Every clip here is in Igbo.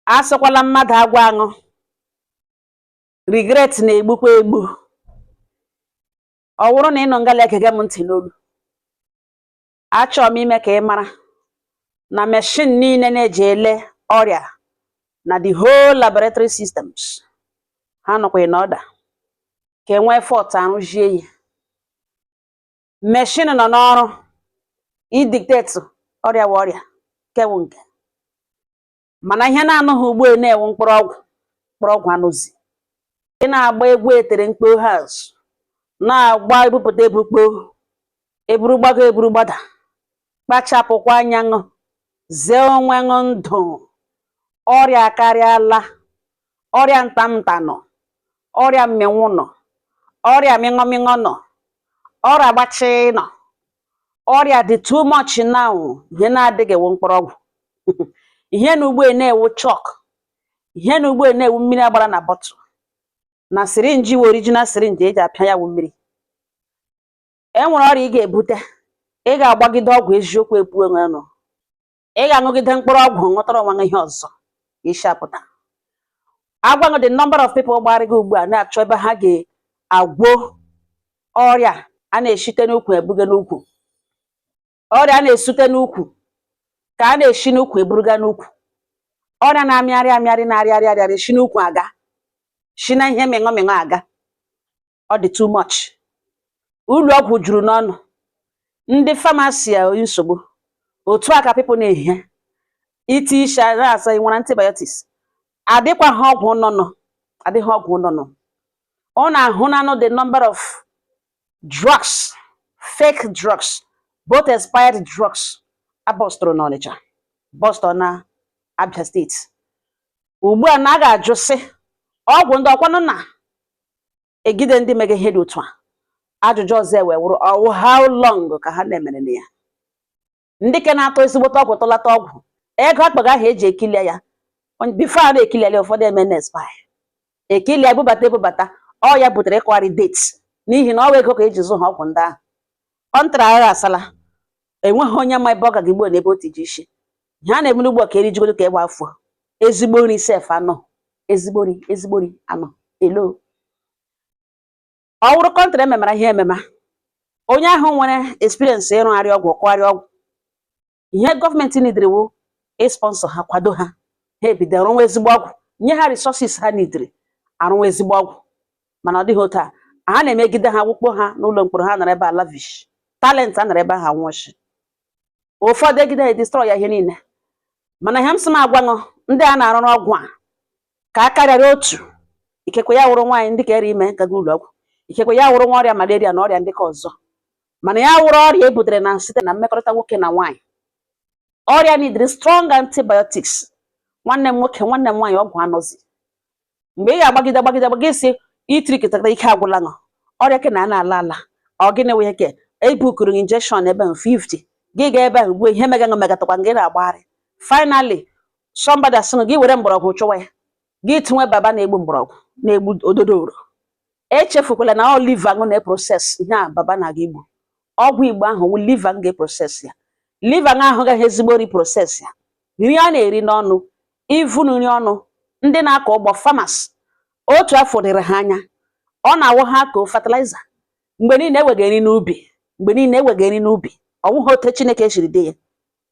Asịkwala mmadụ agwa aṅụ, regret na-egbukwa egbu. Ọ wụrụ na ị nọ ngala egege m ntị n'olu, achọrọ m ime ka ị mara na machine niile na-eji ele ọrịa na the whole laboratory systems ha nọkwa in order ka enwee fault arụzie ya. Machine nọ n'ọrụ idetect ọrịa wa ọrịa kewu nke, mana ihe na-anụghị ugbu a na-ewu mkpụrụ ọgwụ, mkpụrụ ọgwụ anụzi. Ị na-agba egwu etere mkpo house, na-agba ebupụta ebukpo, eburu gbago eburu gbada. Kpachapụkwa anya ṅụ, zee onwe ṅụ ndụ. Ọrịa akarịala, ọrịa ntamnta nọ, ọrịa mmịnwụ nọ, ọrịa mịṅọ mịṅọ nọ, ọrịa gbachi nọ, ọrịa dị too much now. Ihe na-adịghị ewu mkpụrụ ọgwụ, ihe na ugbu a na-ewu chalk, ihe na ugbu a na-ewu mmiri agbara na bottle na syringe wụ original syringe eji apịa ya wụ mmiri. E nwere ọrịa ị ga-ebute, ị ga-agbagide ọgwụ, eziokwu epu onwe nụ, ị ga-aṅụgide mkpụrụ ọgwụ, ṅụtara onwe gị ihe ọzọ isi apụta. Agwaghị the number of people gbarịga ugbu a na-achọ ebe ha ga-agwọ ọrịa a na-eshite n'ukwu ebuga n'ukwu, ọrịa a na-esute n'ukwu ka a na-esi n'ukwu eburuga n'ukwu, ọrịa na-amịarị amịarị, na-arịarị arịarị, si n'ukwu aga, si na ihe mịṅọ mịṅọ aga. Ọ dị too much. Ụlọ ọgwụ juru n'ọnụ, ndị pharmacy a nsogbu. Otu a ka people na-ehie iti isi na-asa. Ị nwere antibiotics? Adịkwaghị ọgwụ nọnụ, adịghị ọgwụ nọnụ. Ọ na-ahụ nanụ the number of drugs, fake drugs, both expired drugs abọstụrụ n'Ọnịcha, bọstọ na Abia Steeti ugbu a. Na a ga-ajụ sị, ọgwụ ndị ọkwanụ na egide ndị mege ihe dị otu a? Ajụjụ ọzọ ewe wụrụ, ọwụ how long ka ha na-emere na ya? Ndị ke na-atụ ezigbote ọgwụ, tụlata ọgwụ, ego akpaga ahụ eji ekilia ya before a na-ekilia ya, ụfọdụ eme na expire, ekilia ebubata ebubata. Ọ ya butere ịkọgharị date, n'ihi na ọ bụ ego ka eji zụ ha ọgwụ ndị ahụ. Kọntra agha asala, enweghị onye ma ebe ọ gaga igbo na ebe o tiji isi. Ihe a na-eme ugbu a ka erijigodo ka ịgba afọ ezigbo nri sef anọ, ezigbo nri, ezigbo nri anọ elo. Ọ wụrụ country ememara ihe emema, onye ahụ nwere experience ịrụgharị ọgwụ, kụgharị ọgwụ, ihe gọọmenti nidiri wụ ịsponsor ha, kwado ha, ha ebido rụwa ezigbo ọgwụ, nye ha resources ha nidiri arụwa ezigbo ọgwụ. Mana ọ dịghị otu a. Ha na-emegide ha, wukpo ha n'ụlọ mkpọrọ, ha nọrọ ebe a lavish talent, a nọrọ ebe ahụ anwụchi. Ụfọdụ egide ha destroy ya ihe niile. Mana ihe m sị m agwaṅụ ndị a na-arụrụ ọgwụ a ka a karịrị otu, ikekwe ya wụrụ nwaanyị ndị ka ere ime gaga ụlọ ọgwụ, ikekwe ya wụrụ nwa ọrịa malaria na ọrịa ndị ka ọzọ, mana ya wụrụ ọrịa e butere na site na mmekọrịta nwoke na nwaanyị, ọrịa nidiri strong antibiotics. Nwanne m nwoke, nwanne m nwaanyị, ọgwụ anọzi. Mgbe ị ga-agbagide agbagide agbagide isi itirikịtara, ike agwụla ṅụ, ọrịa ke na a na-ala ala. Ọ gịnị wụ ihe ke ebukuru injection ebe ahụ 50, gị ga ebe ahụ gbuo ihe mega ṅụ megatakwa gị na-agbagharị. Finally somebody asị gị were mgbọrọgwụ chụwa ya, gị tinwe baba na-egbu mgbọrọgwụ na-egbu ododoro. Echefukwala na ọ liver ṅụ na-eprocess ihe a baba na-aga igbu. Ọgwụ igbo ahụ wụ liver ga-eprocess ya. Liver ṅụ ahụ gaghị ezigbo nri process ya. Nri a na-eri n'ọnụ, ivu nri ọnụ, ndị na-akọ ụgbọ, farmers, otu afọ dịrị ha anya, ọ na-awụ ha koo fertilizer mgbe niile, ewega nri n'ubi mgbe niile, ewega nri n'ubi. Ọwụghị otu Chineke siri dị ya,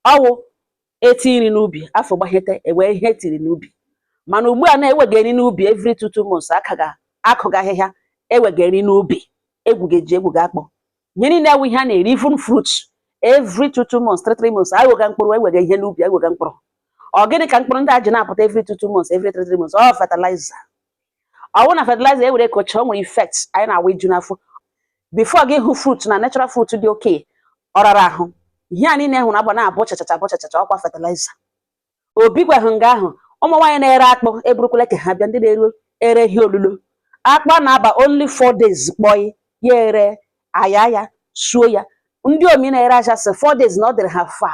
ọwụ eti nri n'ubi, afọ gbahete ewee ihe etiri n'ubi. Mana ugbu a na-ewega nri n'ubi every 2 2 months, aka ga akụga ahịhịa, ewega nri n'ubi, egwu ga-eji egwu ga-akpọ ihe niile ewu ihe a na-eri, even fruits, every 2 2 months, 3 3 months, ewega mkpụrụ, ewega ihe n'ubi, ewega mkpụrụ. Ọ gịnị ka mkpụrụ ndị a ji na-apụta every 2 2 months, every 3 3 months? Ọ fertilizer. Ọ bụrụ na fertilizer ewere kocha, o nwere effect anyị na-awa iju n'afọ. Before gị hụ fruit na natural fruit dị oke, ọ rara ahụ. Ihe a niile hụrụ agba na-abụ chachacha, abụ chachacha, ọkwa fertilizer. Obi gwahụ nga ahụ ụmụ nwaanyị na-ere akpụ eburukwala ka ha bịa, ndị na-ere ere ihe olulo akpụ a na-aba only 4 days kpọị ya, ere aya ya, suo ya. Ndị omi na-ere aja sị 4 days na ọ dịrị ha fa,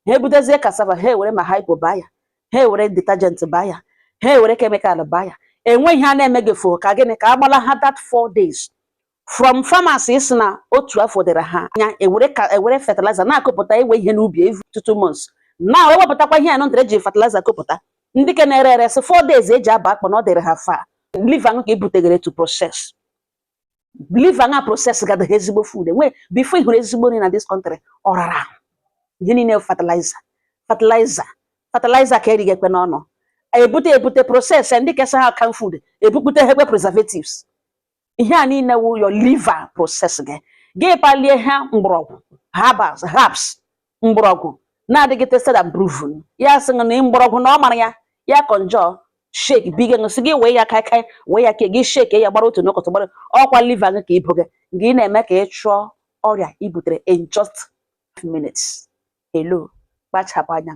ha ebutezie cassava, ha ewere ma hypo baa ya, ha ewere detergent baa ya, ha ewere chemical baa ya. Enweghị ha na-eme fo ka gịnị ka agbala ha that 4 days from farmers isi na otu afọ dịrị ha anya, ewere ka ewere fertilizer na-akụpụta, ewe ihe n'ubi every 2 2 months, na ewepụtakwa ihe anọ ntara eji fertilizer kụpụta. Ndị ke na-ere ere sị 4 days eji aba akpụ na ọ dịrị ha fa liver ka ebutegere to process liver nga process gadaghị ezigbo food enwe. Before ị hụrụ ezigbo nri na this country, ọ rara ahụ. Ihe niile fertilizer, fertilizer, fertilizer ka erighị ekwe n'ọnụ ebute ebute process. Ndị kesa ha can food ebupụta ekwe preservatives. Ihe a niile wụ your liver process gị. Gị palie ha mgbọrọgwụ herbals, herbs, mgbọrọgwụ na-adịghị tested and proven. Ya sị na mgbọrọgwụ na ọ mara ya ya conjure shake bige ṅụsị gị wee ya kaikai wee ya ke gị shake ya gbara otu n'ụkọtụ gbara ọkwa liver gị ka ibu gị gị na-eme ka ị chụọ ọrịa i butere in just minutes. Hello, kpachapụ anya.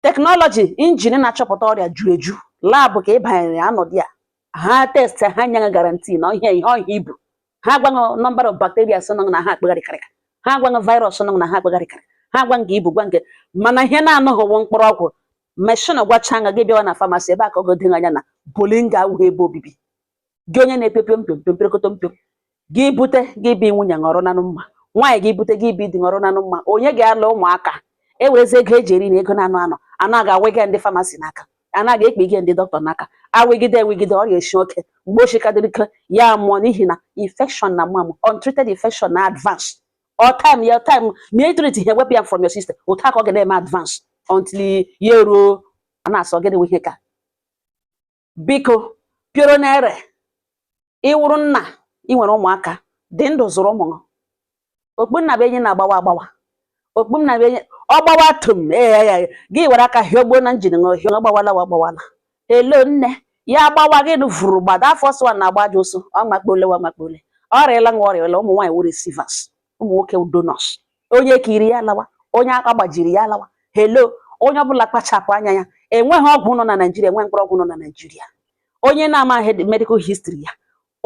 Technology engine na-achọpụta ọrịa juru eju lab ka ị banyere anọdụ ya ha test ha nye guarantee na ihe ihe ọhịa ibu ha gwaṅụ number of bacteria nọ na ha akpụgharịkarị, ha gwaṅụ virus nọ na ha akpụgharịkarị, ha gwa nke ibu gwa nke. Mana ihe na-anụghịwo mkpụrụ ọgwụ machine gwacha anya gị bịawa na pharmacy ebe a ka ọ gode anya na bolinga awụghị ebe obibi gị. Onye na-epio pio mpio mpio mpiokoto mpio gị bute gị bi nwunye ṅọrọ nanụ mma nwaanyị gị bute gị bi di ṅọrọ nanụ mma. Onye ga-alụ ụmụaka ewerezi ego eji eri na ego na-anụ anụ anaghị awịga ndị pharmacy n'aka, anaghị ekpe ige ndị dọkịta n'aka. Awịgide ewigide ọrịa esi oke mgbe ochikadịrị ike ya mụọ n'ihi na infection na mụọ untreated infection na advance all time ya time ma e treat ihe wepụ ya from your system otu aka ọ ga na-eme advance until ya eruo a na-asọ gịnị nwe ihe ka. Biko pioro na-ere ịwụrụ nna ị nwere ụmụaka dị ndụ zụrụ ụmụ gị. Okpu nna bụ enyi na-agbawa agbawa, okpu nna bụ enyi ọ gbawa tum ee gị were aka hịọgbuo na engine ṅụ hịọ ọ gbawala wa gbawala elo nne ya agbawa gị vụrụ gbada afọ sụwa na-agba aja ụsụ ọ makpole wa makpole ọrịala nwa ọrịala. Ụmụ nwaanyị wụ receivers, ụmụ nwoke wụ donors. Onye kiri ya lawa, onye aka gbajiri ya lawa. Hello, onye ọbụla kpachapụ anya ya. Enweghị ọgwụ nọ na Naịjirịa, enweghị mkpụrụ ọgwụ nọ na Naịjirịa. Onye na-amaghị medical history ya,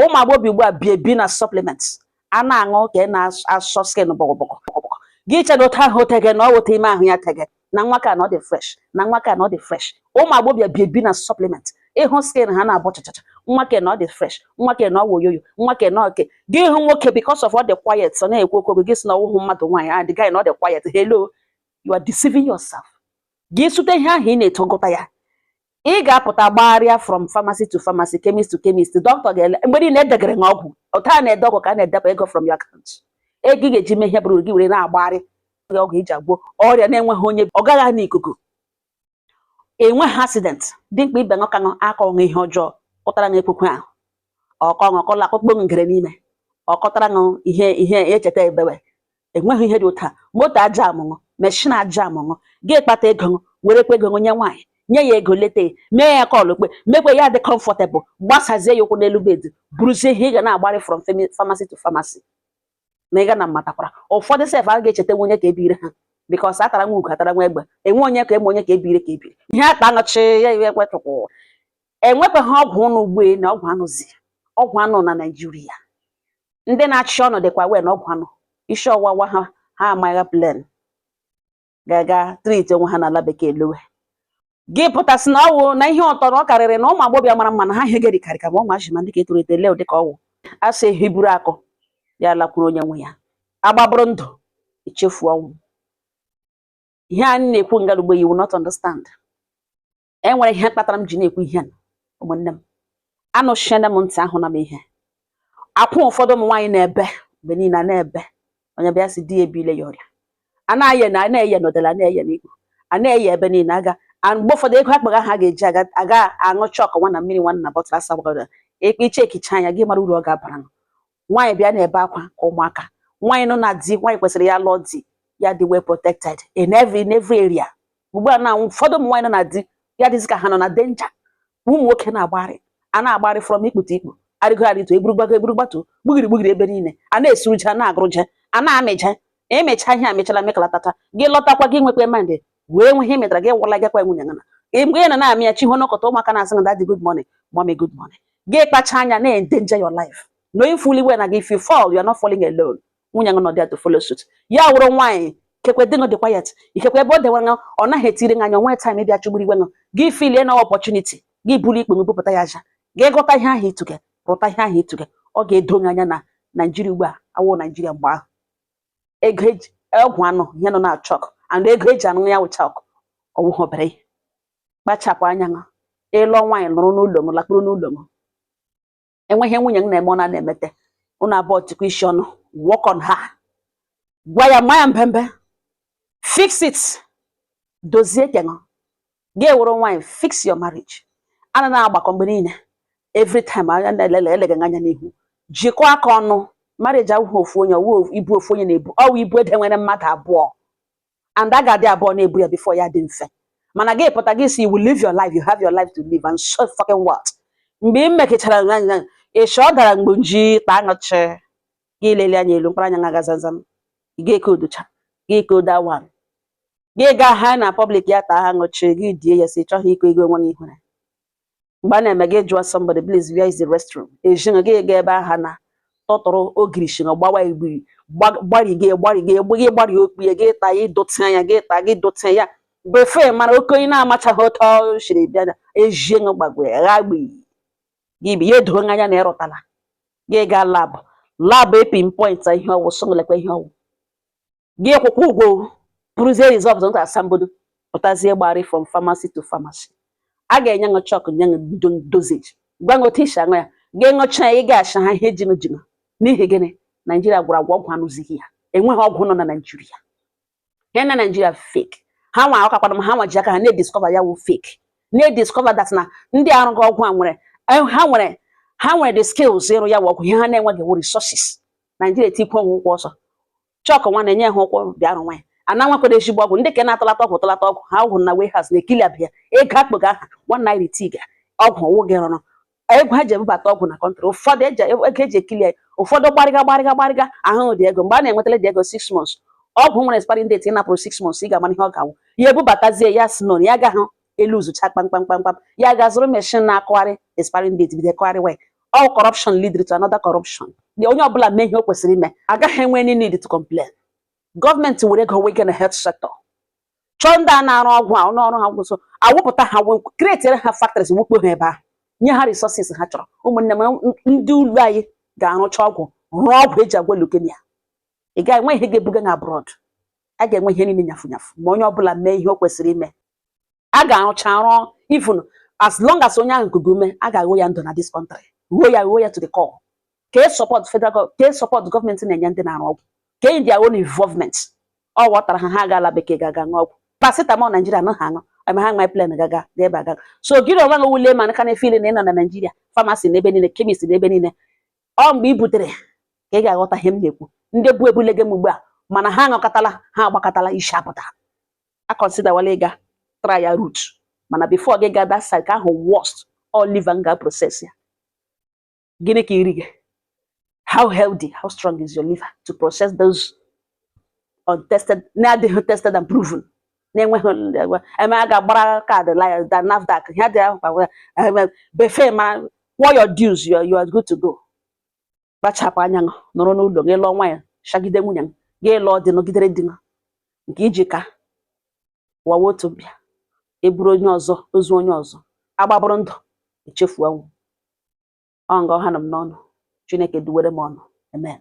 ụmụ agbọghọ ugbu a bi ebi na supplements a na-aṅụ ka ị na-asọ skin bọgọbọgọ bọgọbọgọ gị chedo otu ahụ tege na ọ wụta ime ahụ ya tege na nwa ka na ọ dị fresh, na nwa ka na ọ dị fresh. Ụmụ agbọghọbịa bi ebi na supplement ịhụ skin ha na-abụ chachacha, nwa ke na ọ dị fresh, nwa ke na ọ wụ oyoyo, nwa ke na oke gị hụ nwoke because of ọ dị quiet ọ na-ekwu okwu gị sị na ọwụhụ mmadụ nwaanyị ah, the guy na ọ dị quiet. Hello, you are deceiving yourself. Gị sute ihe ahụ ị na-eto gụta ya ị ga-apụta gbagharịa from pharmacy to pharmacy, chemist to chemist. Dọkịta ga-ele mgbe niile edegere gị ọgwụ otu a na-ede ọgwụ ka a na-edepụ ego from your account. Ego ị ga-eji mee ihe bụrụ gị were na-agbagharị ọgwụ iji agwọ ọrịa na-enweghị onye ọ gaghị n'ikuku enweghị accident dị mkpa ibe ṅụka ṅụ aka ọṅụ ihe ọjọọ kụtara ṅụ ekwukwe ahụ ọkọ ṅụ kọla akpụkpọ ngere n'ime ọ kọtara ṅụ ihe ihe echeta ebewe enweghị ihe dị ụta moto aja amụṅụ machine aja amụṅụ gị kpata ego ṅụ werekwa ego ṅụ nye nwaanyị nye ya ego leta ya mee ya call kpe mekwe ya dị comfortable gbasazie ya ụkwụ n'elu bed buruzie ihe ị ga na-agbarị from pharmacy to pharmacy na ị ga na matakwara ụfọdụ sef a ga-echeta onye ka ebire ha because atara nwa ugo atara nwa egbe enwe onye ka eme onye ka ebire ka ebire ihe akpa aṅụchi ya iwe ekwetụkwụ enwekweghị ọgwụ ụnụ ugbu na ọgwụ anụzi ọgwụ anụ na Naịjirịa. Ndị na-achị ọnụ dịkwa wee na ọgwụ anụ isi ọwụwa ha ha amaghị plan ga-aga treat onwe ha n'ala bekee lowe gị pụtasị na ọwụ na ihe ụtọ na ọ karịrị na ụmụ agbọghọbịa mara mma na ha hegerikarị ka ma ụmụ ma ndị ka etoro eto lee dịka ọwụ asị ehiburu akụ ya lakwuru onye nwe ya agbabụrụ ndụ echefu ọnwụ. Ihe anyị na-ekwu ngalugbo, you will not understand. E nwere ihe kpatara m ji na-ekwu ihe a. Ụmụnne m, anụchiena m ntị ahụ na m ihe akwụ ụfọdụ ụmụ nwaanyị na-ebe mgbe niile a na-ebe onye bịa sị di ya ebile ya ọrịa a na-eye na a na-eye n'odela a na-eye n'ikpu a na-eye ebe niile aga a mgbe ụfọdụ ego akpaga ha ga-eji aga aga aṅụ chọkụ nwa na mmiri nwa na bottle asa gbagara ekpe iche ekicha anya gị mara uru ọ ga-abara nwaanyị bịa na-ebe akwa ka ụmụaka nwaanyị nọ na di nwaanyị kwesịrị ya lụọ di ya dị well protected in every area. Ugbu a na ụfọdụ ụmụ nwaanyị nọ na di ya dịzị ka ha nọ na danger. Ụmụ nwoke na-agbagharị a na-agbagharị from ikpute ikpu arịgo arịto eburu gbago eburu gbatuo gbugiri gbugiri ebe niile a na-esuruje a na-agụrụje a na-amịje emecha ihe amechala mekalatata gị lọtakwa gị nwekwa mind wee nwe ihe metara gị wụla gakwa nwunye gị na mgbe ị nọ na-amị ya chi hụ n'ụkọta ụmụaka na-asị gị, "Daddy, good morning. Mommy, good morning." Gị kpacha anya na-endanger your life knowing fully well na gị if you fall, you are not falling alone. Nwunye gị nọ there to follow suit. Ya wụrụ nwaanyị kekwe dị dị quiet ikekwe ebe ọ dewere ọ naghị etiri gị anya onwe time ịbịa chụgburu igwe gị filie na opportunity gị buru ikpe gị bupụta ya aja gị gụta ihe ahụ ịtụge rụta ihe ahụ ịtụge ọ ga-edo gị anya na Naijiria ugbu a awụ Naijiria mgbe ahụ ego eji ọgwụ anụ ihe nọ na chalk and ego eji anụ ya wụ chalk ọwụghị obere ihe. Kpachapụ anya ṅụ. Ịlụọ nwaanyị, nọrọ n'ụlọ ṅụ, lakpuru n'ụlọ ṅụ. Enweghị nwunye m na-eme, ọ na-emete unu abụọ tikwa isi ọnụ. Work on her. Gwa ya, ma ya mbembe, fix it, dozie keṅụ gị. Ewere nwaanyị, fix your marriage. Ana na-agbakọ mgbe niile, every time anya na-elele eleghị anya n'ihu. Jikọọ aka ọnụ. Marriage awụghị ofu onye, ọwụ ibu ofu onye na-ebu, ọwụ ibu ede nwere mmadụ abụọ, and a ga-adị abụọ na-ebu ya before ya dị mfe. Mana gị pụta, gị si you will live your life, you have your life to live, and so fucking what? Mgbe ị mekechara ịsha ọ dara mgbe nji taa aṅụchi gị, lelie anya elu, mkpụrụ anya nga zamzam, ị ga-eke odocha gị ko that one, gị gaa ha na public ya taa ha ṅụchi gị, die ya si chọghị iko ego nwe ihere. Mgbe a na-eme gị, jụọ somebody, "Please, where is the restroom?" Ejiṅụ gị ga ebe aha na tọtụrụ ogirishi na gbawa igbiri gbari gị, gbari gị, gị gbari okpu ya, gị taa ya, ịdọtị anya gị taa gị dọtị ya befe. Mara oke onye na-amachaghị otu ọ siri bịa na ejiṅụ gbagwe gha gbi gị bi ya edoo anya na ịrụtala gị. Gaa lab, lab e pinpoint ihe ọwụ, sọnwelekwa ihe ọwụ gị, kwụkwọ ụgwọ, bụrụzie result nta asambodo, pụtazie gbari from pharmacy to pharmacy. A ga-enye ṅụ chọk, nye ṅụ dosage, gwa ṅụ otu isi aṅụ ya. Gị ṅụcha ya, ị ga-acha ha ihe jinụ jinụ. N'ihi gịnị? Naijiria gwara agwa ọgwụ anụzighị ya. Enweghị ọgwụ nọ na Naijiria. Ihe na Naijiria fake. Ha nwa akakwana m, ha nwa ji aka ha na-ediscover ya wụ fake, na-ediscover that na ndị arụghị ọgwụ a nwere ha nwere the skills ịrụ ya wụ ọgwụ. Ihe ha na-enweghị wụ resources. Naijiria etikwu onwe ụkwụ ọsọ chọkụ nwa na-enye ha ụkwụ bịa arụ nwa ya ana nwekwara ezigbo ọgwụ. Ndị ka na-atalata ọgwụ, talata ọgwụ ha, ọgwụ na warehouse na-ekili abịa ego akpụga aha ₦1 tiga ọgwụ ọwụ gị rụrụ ego ha ji ebubata ọgwụ na country. Ụfọdụ ego eji ekili ya, ụfọdụ gbarịga gbarịga gbarịga ahụ dị ego. Mgbe a na-enwetara dị ego 6 months, ọgwụ nwere expiring date, ị napụrụ 6 months, ị ga-amara ihe ọ ga-awụ. Ya ebubatazie ya, si nọ ya agaghị elu zucha kpamkpam kpamkpam, ya ga-azụrụ machine na-akụgharị expiring date, bido kụgharịwa ya. All corruption lead to another corruption. Onye ọbụla mee ihe o kwesịrị ime, agaghị enwe any need to complain. Gọọmenti were ego wege na health sector, chọọ ndị a na-arụ ọgwụ a n'ọrụ ha gwụsọ, awụpụta ha, create ha factories, wukpo ha ebe ahụ, nye ha resources ha chọrọ. Ụmụnne m, ndị ụlọ anyị ga-arụcha ọgwụ, rụọ ọgwụ eji agwọ leukemia, ị gaghị enwe ihe ga-ebuga na abroad. A ga-enwe ihe niile nyafu nyafu ma onye ọbụla mee ihe o kwesịrị ime. A ga-arụcha rụọ, even as long as onye ahụ kugu ume, a ga-aghụ ya ndụ na this country, ruo ya, ruo ya to the core. Ka e support federal, ka e support gọọmenti na-enye ndị na-arụ ọgwụ, ka e their own involvement. Ọ ghọtara ha, ha agaala bekee ga-aga ṅụọ ọgwụ paracetamol. Naijiria anaghị aṅụ eme ha nwa plane gaga ga ebe aga. So gịrị onwe gị wule ma nka na-efili na ị nọ na Naijiria, pharmacy n'ebe niile, chemist n'ebe niile. Ọ mgbe i butere ka ị ga-aghọta ihe m na-ekwu. Ndị bu ebule gị m ugbu a, mana ha aṅụkọtala, ha agbakọtala isi apụta. A consider wala ịga try ya route, mana before gị ga that side ka ahụ, worst all liver nga process ya. Gịnị ka iri gị? How healthy, how strong is your liver to process those untested, na-adịghị tested and proven, na-enweghị eme a ga-agbara kaadị la NAFDAC ihe dị ahụ befe ma kwụọ your dues, you are good to go. Kpachapụ anya, nọrọ n'ụlọ gị, lụọ nwaanyị, shagide nwunye gị, lụọ dị, nọgidere di nke iji ka wawa otu bịa eburu onye ọzọ, ozu onye ọzọ agbabụrụ ndụ echefuo ọnwụ. Ọ nga ọha nọ m n'ọnụ. Chineke duwere m ọnụ. Amen.